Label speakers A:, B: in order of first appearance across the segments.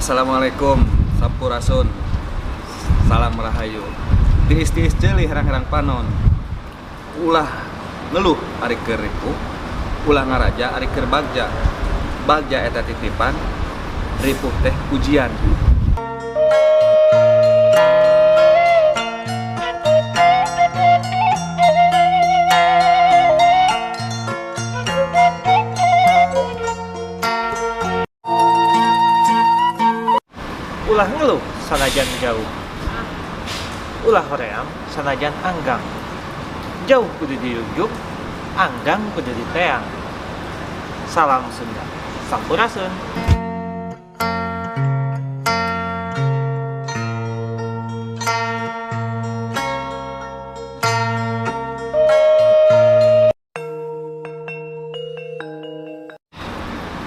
A: Assalamualaikum, sampurasun. Salam rahayu. Tiis-tiis ceuli herang-herang panon. Ulah ngeluh ari keur ripuh, ulah ngaraja ari keur bagja. Bagja eta titipan, ripuh teh ujian.
B: Ulah ngeluh sanajan jauh. Ulah hoream sanajan anggang. Jauh kudu dirujuk, anggang kudu diteang. Salam Sunda. Sampurasun.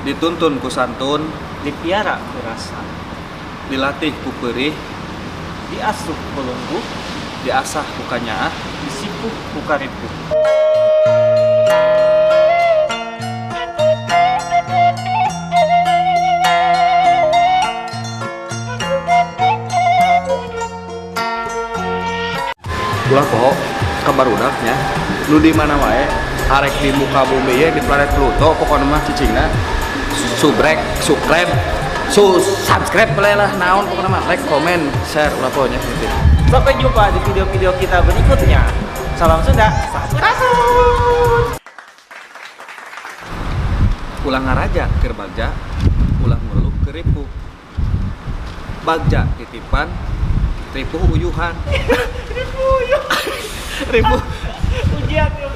A: Dituntun ku santun,
B: Dipiara ku rasa,
A: dilatih ku peurih,
B: diasuh ku lungguh,
A: diasah ku kanyaah,
B: disipuh ku karipuh.
A: Ulah poho ka barudak nya. Nu di mana wae, arek di muka bumi ye di planet Pluto pokona mah cicingna subrek, subscribe, subscribe boleh lah naon pokona mah like, comment, share ulah poho nya gitu.
B: Sampai jumpa di video-video kita berikutnya. Salam Sunda, sampurasun.
A: Ulah ngaraja keur bagja, ulah ngeluh keur ripuh. Bagja titipan, ripuh uyuhan. Ripuh uyuh. Ripuh
B: ujian ya.